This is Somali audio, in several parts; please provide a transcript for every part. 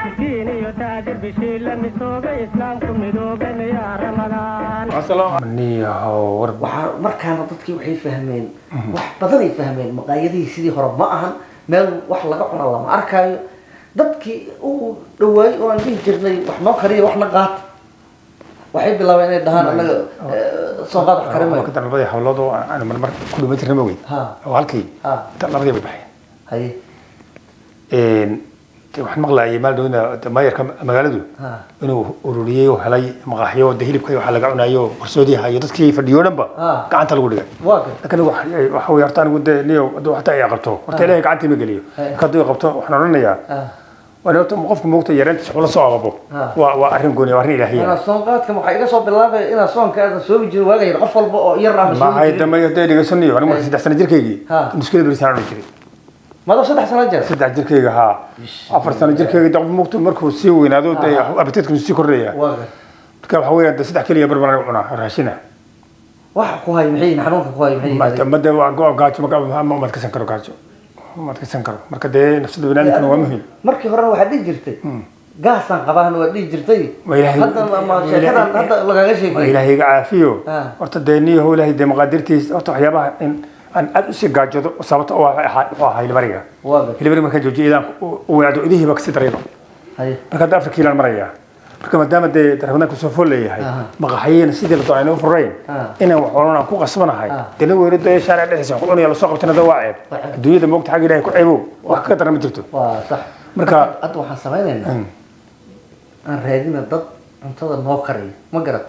Miskiin iyo taajir bishii la misoobay, Islaamku midooben yaa Ramadaan. Niyahow, war. Waxaa markaana dadkii waxay fahmeen, wax badanay fahmeen. Maqaayadihii sidii hore ma ahan, meel wax laga cuno lama arkaayo. Dadkii uu dhawaay oo aan dhihi jirnay wax noo kariya, waxna qaata, waxay bilaabeen inay dhahaan annaga soo qaad wax karin. Ka labadii hawlood oo aan marmar ku dhuman jirnay, ma ogeyd? Ha. Oo halkii Ha. Labadii bay baxeen. Haye. Dee waxaan maqlayay maal dhawna maayarka magaaladu Ha. inuu ururiyey oo helay maqaaxiyo de hilibka iyo waxa laga cunayo qarsoodiyaha iyo dadkii fadhiyo dhanba Ha. gacanta lagu dhigay. Waa gar. Laakiin waxa weeye, horta anigu dee niyo hadduu xataa ay qabto, horta Ilaahay gacantii ma geliyo. Marka hadduu i qabto, waxaan odhanayaa waa horta qofku moogta yareyntiisa wuxuu la soo ababo. Ha. Waa arrin gooni, waa arrin ilaahiya. Inaa soon qaadka waxaa iga soo bilaabay inaa soonka aadan soomi jirin waaga yar, qof walba oo yar ama soomi maxay jirin. Damay hadday dhegeysanayo, anigu marka 3 sano jirkaygii Ha. nuskada berisaan cuni jiray. Mado 3 sano jir? 3 jirkayga, haa. 4 sano jirkayga de qof moogta markuu sii weynaado dee appetite-ku sii kordhaya. Waa gar. Marka waxa weeyaan de 3 keliya bar baan anigu cunaa raashina. Waxa ku hayo maxay yihiin? Xanuunka ku hayo maxay yihiin? Ma de waa gaajo, ma adkaysan karo, gaajo ma adkaysan karo. Marka dee nafsada banaadamkana waa muhiim. Markii horena waxaad dhihi jirtay gaasaan qabaana waad dhihi jirtay. Waa Ilaahay- Hadda ma sheekadan hadda lagaga waa sheekay. Ilaahay iga caafiyo. Ah. Horta dee niyahow, Ilaahay dee maqaadirtiis, horta waxyaabaha in aan aad usii gaajoodo sababta oo wuxuu ahaa hilibariga. Waa gar. Hilibariga markaan joojiyo idaan u weecdo, idihii baa kasii darayba. Haye. Marka hadda 4 kiilaan marayaa. Marka maadaama dee Ramadaanku soo fool leeyahay, maqaxyayna sidii la doonay u furayn, inaan wax cunan aan ku qasbanahay. Dee la weero dee shaaric dhexdiisa wax ku cunaya lasoo qabtana dee waa ceeb. Waa ceeb. Adduunyada moogta xagga Ilaahay ku ceebow wax ka daran ma jirto. Waa sax. Hadda waxaan samaynaynaa aan raadina dad cuntada noo kariyo, ma garat?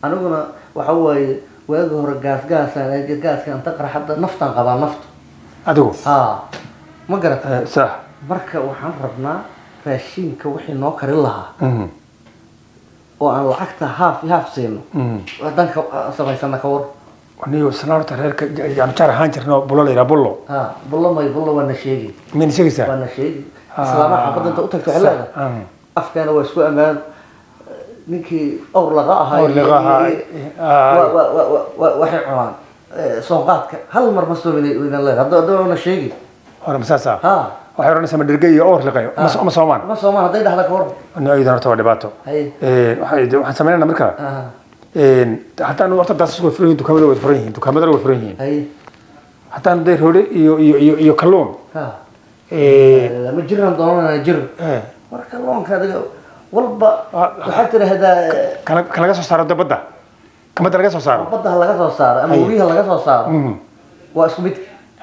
Aniguna waxa waaye waagi hore gaas gaasaan gaaska inta qarxadda naftaan qabaa naftu. Adigu? Ha, ma garat? Sax. Marka waxaan rabnaa raashinka wixii noo karin lahaa oo aan lacagta haaf iyo haaf siino, haddaan ka samaysana ka war. Niyo isla horta reerka yaanu jaar ahaan jirno Bulo la yidhaha, Bullo. Ha, Bullo may, Bullo waa na sheegi. Miyayna sheegaysaa? Waa na sheegi. Islaamaha xaafadda inta u tagto waxay leedahay afkaana waa isku ammaan, ninkii awr laga ahaa. Awr laga ahaa, Waxay cunaan soonqaadka hal mar ma soomin idan leedahay hadda waana sheegi. Hore masaasa? Ha. Waxay odhanaysaa ma dhirge iyo awr liqayo ma soomaan. Ma soomaan hadday dhahda ka war. Niyo iyadan horta waa dhibaato. Haye. Waxaan sameynaynaa marka haddaan horta daasasku way furan yihiin, dukaamada way furan yihiin, dukaamadana way furan yihiin. Haye. Haddaan dee roole iyo kalluun. Ha, ma jiraan doonana jir. Marka kalluunka adiga walba waxaad tidhaahdaa Kan laga soo saaro dee badda, kan badda laga soo saaro. Badda ha laga soo saaro ama Haye. webiha laga soo saaro, waa isku mid,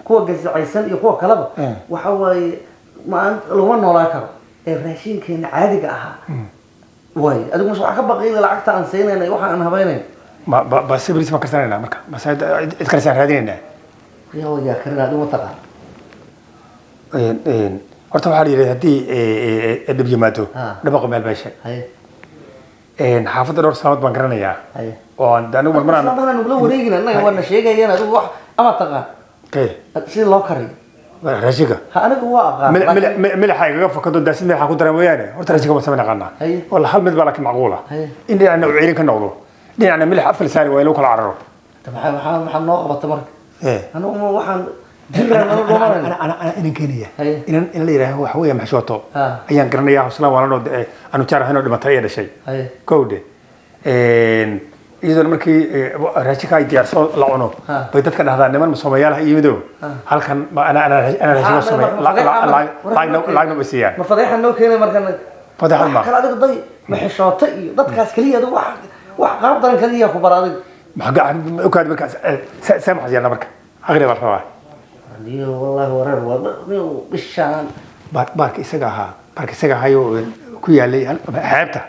kuwa gasacaysan iyo kuwa kaleba. Waxa waaye ma laguma noolaan karo ee raashinkeena caadiga ahaa waaye. Adigu mas waxaa ka baqay lacagta aan siinayna waxa aan habaynayn. Ma base bariis ma karsanaynaa marka base cid kale raadinaynaa? Yaa karin? Adigu ma taqaan? Horta waxaa la yidhi haddii dhib yimaado dhabaqa meel beesha. Haye. Xaafadda dhowr sanadood baan garanayaa Haye. oo aan anigu marmaraan. Islaamahana nugula wareegin annaga, waana sheegayaan. Adigu wax ama taqaan Kee? sida loo kariyo? Raashinka? Ha, anigu waa aqaan Milixa igaga fakado, daasid milixa ku dara mooyaane, horta raashinka waan samayn aqaanaa. Haye. Walla hal mid baa laakiin macquula Haye. in dhinacna uu ciirin ka noqdo, dhinacna milix afkal saari waa in lagu kala cararo. Maxaa noo qabata marka? Anigu ma waxaan jiraan nala dhumanayna. Ana inan keenaya. Haye. Inan la yidhaaho waxa weeye maxshooto Ha. ayaan garanayaa, islaan waalanoo aanu jaar ahayn oo dhimatay ayaa dhashay. Haye. Kowdhe, iyadoona markii raashinka ay diyaarso la cuno Ha. bay dadka dhahdaan niman Soomaaliyaal ah yimido halkan ana raashin sameey, lacagna ma siiyaan. Ma fadeexa noo keenay marka? Fadeexad Wax ma. kale adiga day ma xishoota iyo dadkaas kaliya, adigu wax qaab daran kaliya ku bara adiga. Maxaa ukaad markaas see maxaa yeelna marka caqli baa la rabaa. Niyo wallahi wareer waa niyo bishaan. Baarka isaga ahaa, baarka isaga ahayoo ku yaalay xeebta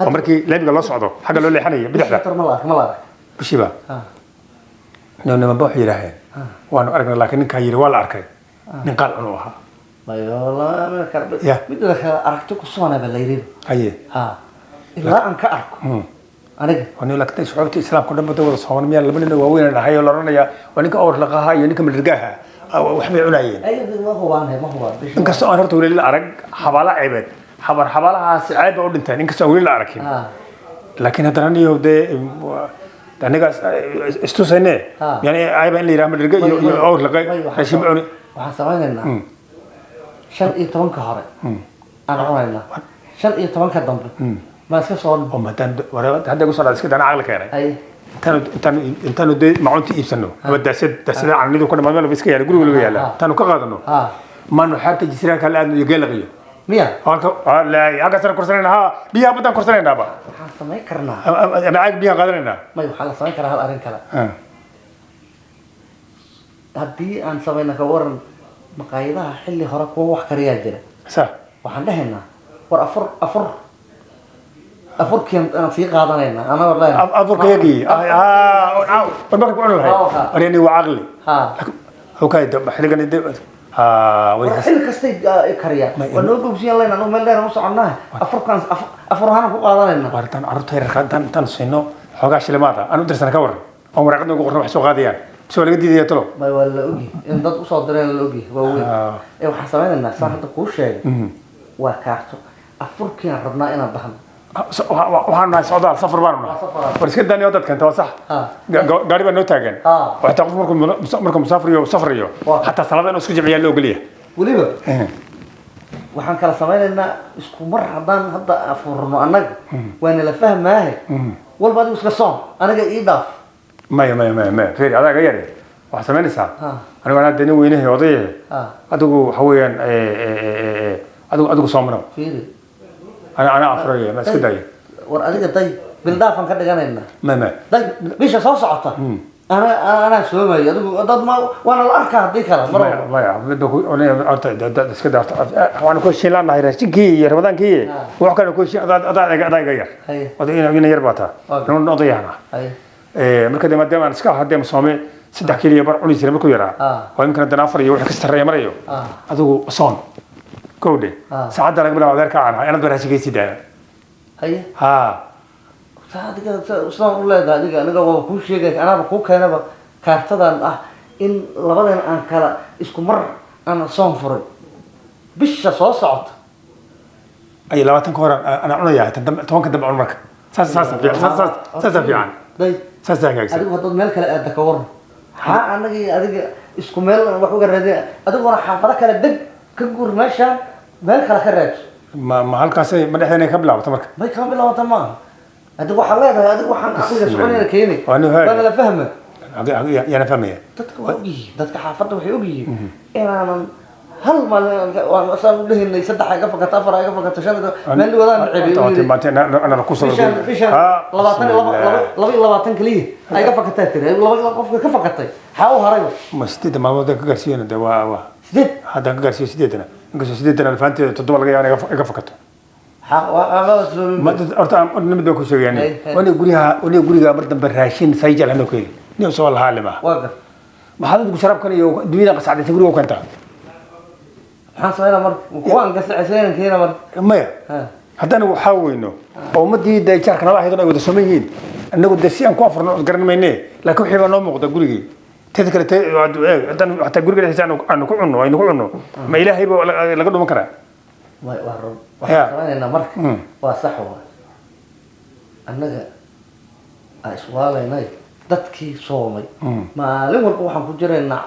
oo markii laamiga loo socdo xagga loo leexanayo bidixda. Ma la ark, ma la ark. Bishiiba nimanba waxay yidhaaheen waanu aragnay, laakiin ninkaa yidhi waa la arkay nin qaal cunu ahaa. Mayo la Ya. Midda kale aragti ku soona ba la yidhi. Haye. Ha, ilaa aan ka arko aniga. Waa laakiin shucuubta Islaamka o dhan bada wada sooman miyaa laba nin oo waaweyn aan ahay oo la odhanayaa waa ninka awr laqaha iyo ninka madirgaaha waxbay cunaayeen. Ayaga ma hubaan, ma hubaan bisha. Inkastoo aan horta weli la arag xabaala ceebeed, xabar xabaalahaasi ceeb ba u dhinteen, inkastoo aan weli la arkin, laakiin haddana niyo dee aniga istusayne Ha. yani ceeba in la yidhaha madirga iyo awr laqay May, raashin ma cuni. Waxaan samaynaynaa 15-ka hore aan cunaynaa, 15-ka dambe maa iska soo. Oo maadaan hadda igu soo dhacday, iska dana caqli keenay. Ay. Intaanu dee macunta iibsano ama daasad daasada cananidu ku dhamaan meel iska yaala, guriga laga yaala, intaanu ka qaadano maanu xeebta jisraanka la aadno iyo geelaqiyo. Miya? Halka halkaasaan korsanayna, ha, biyaha baddaan korsanaynaaba. Waxaan samayn karnaa. Ama caag biyaan qaadanaynaa. May, waxaa la samayn karaa hal arrin kale. Haddii aan samayna, ka waran maqaayadaha xilli hore kuwa wax kariyaa jira? Sa. Waxaan dhahaynaa, war afur afurkian aan sii qaadanaynaa anagoo leeyahay. Afurkayagii war marka ku cuni lahayd. Arini waa caqli. Okay, xilligan ha way. War xilli kastay kariyaan. Waa noo bogsiyan leyna, anagu meel dheer aan u soconnaa, afurkaan afur ahaan ku qaadanayna. War intaan carruurta yararka intaan siino xoogaa shilimaad ah aan u dirsana, ka waran oon waraaqad noogu qorno wax soo qaadayaan, mise waa laga diidaya talo? May, waa la ogyahay in dad usoo direen, la ogyahay waa weyn. Ee waxaan samaynaynaa saan hadda kuu sheegay, waa kaarto afurkiaan rabnaa inaan dhahno. Waxaanu nahay socdaal, safar baanu nahay. Waa safar. War iska daaniyo dadka inta waa sax. Gaari baa noo taagan. Oo xitaa qof markuu musaafriyo safrayo xataa salaada inuu isku jimciyaa loo ogolyahay. Weliba waxaan kala samaynaynaa isku mar haddaan hadda afurno annaga waana la fahmaahe, walba adigu iska soon, aniga ii dhaaf. Maya, maya, maya, maya, fiiri, adaa yare waxaad samaynaysaa. Anigu anaa dee nin weynahay, odayahay. Adigu waxa weeyaan adigu soomanow. Fiiri. Ana afuraya, ma iska daaya. War adiga day, bildhaafaan ka dhiganaynaa. Maya, maya. Day, bisha soo socota anaa soomayo, adigu dad ma waana la arkaa haddii kale mar maya walba. Maya, midba ku horta iska daa horta. Waxaan ku heshiin laanahay raashinkii iyo ramadaankii. Wax kale ku heshiin, adaa iga yar. Oday ina yar baa taa. Nin odayahana. Marka dee maadaama aan iska hadee soome 3 kiilo iyo bar cuni jiray markuu yaraa, oo iminkana dana 4 iyo wixii ka sarreeya marayo, adigu soon kowdhe. Saacadda laga bilaabo adeerka aan ahay inaad ba raashinkaysii daaya. Ha. Saa adiga sidaan u leedahay, adiga aniga waa kuu sheegay, anaaba kuu keenaba kaartadan ah in labadan aan kala isku mar aan soon furay bisha soo socota. Ay, 20-ka hore anaa cunayaa, tan dambe 10-ka dambe cun, marka saas saasa fiican, saas saas saasa fiican. Day. Saasa hagaagsan. Adigu haddaad meel kale aadda, ka waran ha anaga iyo adiga isku meel aan wax uga raadin, adiguna xaafado kale deg, ka guur meeshaan, meel kale ka raadso. Ma halkaasay ma dhexdeena ka bilaabato marka? May, kama bilaabata maaha. Adigu waxaad leedahay, adigu waxaan aqliga soconayna keenay. Waa nin haag. Waana la fahma. Yaana fahmaya. Dadka waa ogyihiin, dadka xaafadda waxay ogyihiin inaanan hal maalin waan saan u dhehinay, 3 iga fakato, 4 iga fakato, 5 meel wadaan cebi. Ana ku soo Bishaan 22, 22 kaliya ay iga fakataa tiri, laba qofka ka fakatay xaa u harayba. Ma 8 maalmood ka gaarsiiyana de waa 8. Haddaan ka gaarsiiyo 8-na, inkastoo 8-na alfaanteeda 7 laga yaaba inay iga fakato. Xaa waa soo. Ma horta aan nimid baan ku sheegaya. Hay, hay. Wani guryaha, wani guriga mar dambe raashin sayjal hanoo keeni nin soo lahaa lima. Waa gar. Maxaad adigu sharaabkan iyo dunyada qasacdaysa guriga u keentaa? Maxaan sameynaa marka kuwaan gasacaysan keena marka? Maya. Haddaan waxaa weyno oo ummadii dee jaarka nala ahayd oo ay wada sooman yihiin, annagu dee si aan ku afurno garan mayne, laakiin wixii baa noo muuqda gurigii. Teeda kale haddaan xataa guriga dhexdiisa aanu ku cunno, aynu ku cunno, ma ilaahay ba laga dhuman karaa? Waa run. Waxaan sameynaynaa marka waa sax, waa annaga aa iswaalaynay dadkii soomay. Maalin walba waxaan ku jiraynaa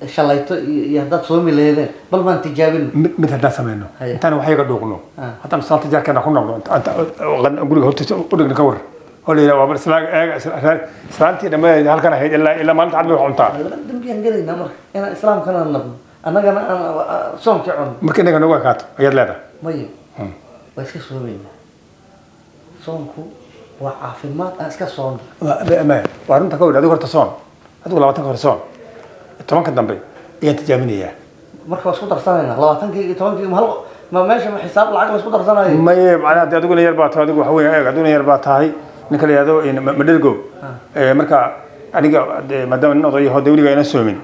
shalayto iyo haddaad soomi laheedeen, bal maan tijaabino. Mid haddaan sameyno, intaan waxyaga dhuuqno, haddaan salaanta jaarkeena ku noqno, inta guriga hortiisa u dhigno, ka war oo la yidhaha waa eega islaantii dhammadeed halkan ahayd ilaa maalinta cad bay wax cuntaa. Laba dambiyaan gelaynaa marka, inaan islaamkana nabno, annagana aan soomkii cunno. Marka innaga noogu ekaato ayaad leedahay? Maya, waa iska soomaynaa, soonku waa caafimaad, aan iska soonno. Maya, waa runta ka wadhi. Adigu horta soon, adigu 20-ka hore soon, 10-ka dambe ayaan tijaabinayaa. Marka waa isku darsanaynaa 20-kii iyo 10-kii, ma hal ma meesha ma xisaab lacag la isku darsanayo? Maye, macnaha dee adiguna yar baa tahay, adigu waxa weeye eeg, adiguna yar baa tahay, ninka la yihahdo madhergo. Marka aniga dee maadaama nin odayaho dee weligaa ina soomin,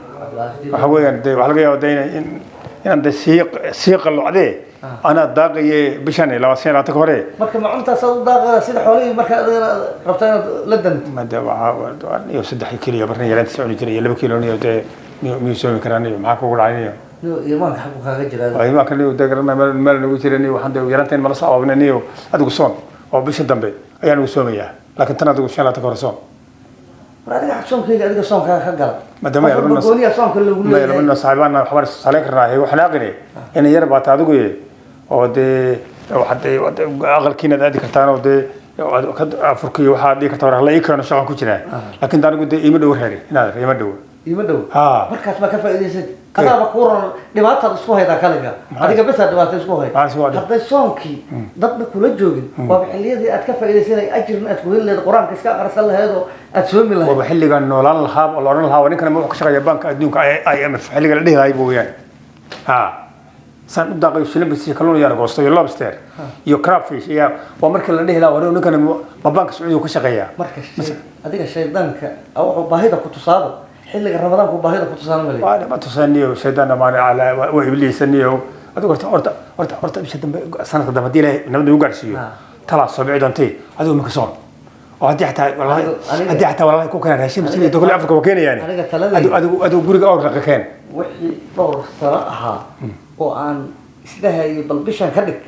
waxa weeyaan dee waxaa laga yaaba dee inaan dee sii qallocdee anaa daaqaye bishan 25-ka hore. Marka ma cuntaas aad u daaqaya sida xoolihii, marka adigana rabta inaad la danto? Ma dee waxaa iyo 3 kiilo barna yaraantiisa cuni jiray iyo 2 kiilo niyo dee miyuu soomi karaa niyo? Maxaa kugu dhacay niyo? Iimaanka xaggu kaaga jiraa. Waa imaanka niyo dee garanay meel nagu jiray niyo. Waxaan dee yaraanteen mala soo abaabnay niyo. Adigu soon oo bisha dambe ayaan ugu soomayaa, laakiin tan adigu 25-ka hore soon. War adiga soonkayga, adiga soonkaaga ka gala. Maadaama ay Qof walba gooniya soonka lagu maya, leeyahay. Laba nin oo saaxiibaan waxbaan saleyn karnaa, waxaan aqini inay yar baata adigu ye, oo dee waxaad aqalkiina aad aadi kartaan, oo dee afurkii waxaad dhihi kartaa war hala ii keeno, shaqan ku jiraa. Laakiin anigu dee iima dhowo reeri inaad iima dhowo. Ima dhow. Ha. Markaas baa ka faa'iidaysad, adaaba kuu ron. Dhibaataad isku haydaa kaliga, adiga besaa dhibaata isku hay. Maxaa isku hay? Hadday soonkii dadna kula joogin, waaba xilliyadii aad ka faa'iidaysanay, ajirna aad ku heli lahayd, Qur-aanka iska aqrisan lahayd oo aad soomi lahayd. Waaba xilligan noolaan lahaa oo la odhan lahaa waa ninkan ma wuxuu ka shaqeeya banka adduunka IMF, xilliga la dhihi lahay weeyaan. Ha saan u daaqayo shilimbis iyo kalluun iyo argoosto iyo lobster iyo crabfish iyo waa markii la dhihi lahaa war ninkan ma banka Sacuudiga ka shaqeeyaa. Marka adiga shaydaanka wuxuu baahida ku tusaaba xilliga Ramadaanku, baahida ku tusaaba malay. Waa ma tusaniyo shaydaan dhamaan ala waa ibliisaniyo. Adigu horta horta horta horta bisha dambe, sanadka dambe, haddii Ilaahay nabad nagu gaarsiiyo, talaa soo bici doontay. Adigu minka soon oo haddii xataa wallahi haddii xataa wallahi ku keenaan raashin sidii dogol Afrika waa keenayaan. Aniga taladayda- Adigu guriga awr raqa keen. Wixii dhowr sano ahaa oo aan isdhahayay bal bishaan ka dhig,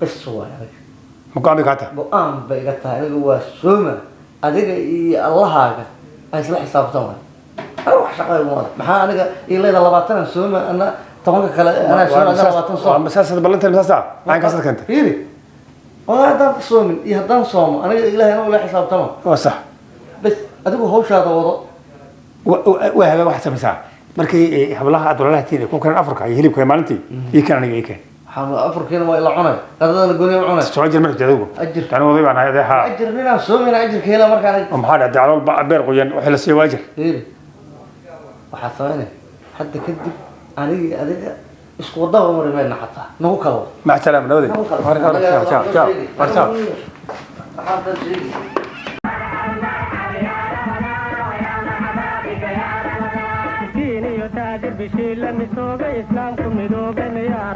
bas waay aniga. Ma go'aan bay kaa tahay? Go-aan bay iga tahay. Aniga waa sooma, adiga iyo Allahaaga aan isla xisaabtan waay. Aniga wax shaqo iguma leh. Maxaa aniga ilayda 20 sooma, ana 10-ka kale anaa sooma, ana 20 soom. Masaasad ballanta masaasa maxay kaasad keentay? Fiiri, oo haddaan soomin iyo haddaan soomo, aniga Ilahay anuu ila xisaabtama. Waa sax. Bas adigu hawshaada wado. Waa habeen waxaad samaysaa markii hablaha aad walaalaha tihiin ay ku keenaan afurka iyo hilibka maalintii, ii keen, aniga ii keen. Waxaan afurkiina waa ila cunay, qadadana gooni u cunay. Soo ajir marka adigu. Ajir. Anigu oday baan ahay adee haa. Ajir ninaan soomina ajirka hela markaan. Oo maxaa dhacday? Calool beer qoyan wixii la siiyo waa ajir. Fiiri, waxaad samaynay hadda kadib anigi adiga isku wadaba mari mayna, xataa nagu kala wado. Mac salaama, nabaday. Nagu kala War- war- ciao, ciao, ciao. War, ciao. Waxaan dan sheegi. Miskiin iyo taajir bishii la misoobay, islaamku midoobay miyaa?